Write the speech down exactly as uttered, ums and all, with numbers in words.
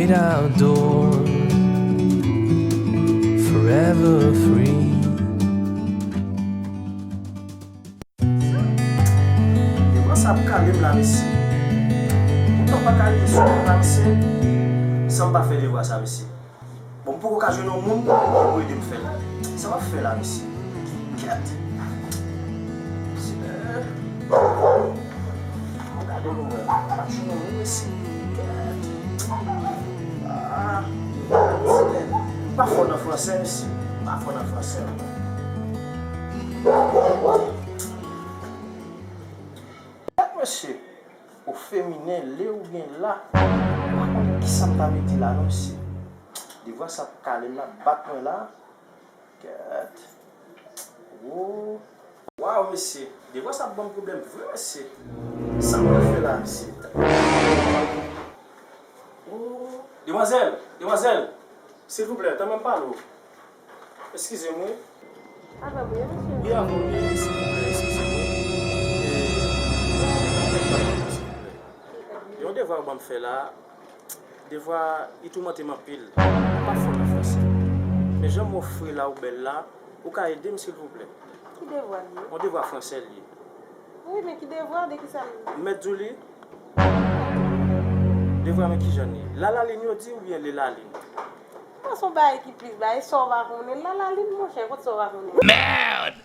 Outdoor, forever free. Devwa sa ap kale m la, mesye. Poutan m pa ka rive sou mwen la, mesye. San m pa fè devwa sa, mesye. Bon, m poko ka jwenn yon moun pou ede m fè l. Sa m ap fè la, mesye? Kèt! Senyè. Gade nou wè. Pa jwenn yon moun, mesye. Kèt! Ah, m pa fò nan fransè, mesye. M pa fò nan fransè. Kèt, mesye. O feminen, le oubyen la. M pa konn kisa m ta mete la, non, mesye. Devwa sa ap kale m la, bat mwen la. Kèt. Wo. Waw, mesye. Devwa sa ap ban m pwoblèm vre, mesye. Sa m pral fè la, mesye? Wo. Demwazèl, demwazèl. Silvouplè, tanmen m pale w. Eskize m, wi. Avè m ye, mesye. Wi, avè w ye, silvouplè, eskize m, wi. E, silvouplè. Yon devwa yo ban m fè la, devwa, li toumante m anpil. M pa fò nan fransè. Men jan m wè w fre la, ou bèl la, ou ka ede m, silvouplè? Ki devwa l ye? Yon devwa fransè l ye. Wi, men ki devwa, de ki sa l... M mèt di w li? Devwa, men kijan l ye? Lalalin yo di oubyen lelalin? Sa se yon bagay ki plis bagay, sa w pa konnen. Lalalin, monchè, kot sa w pa konnen? Merde!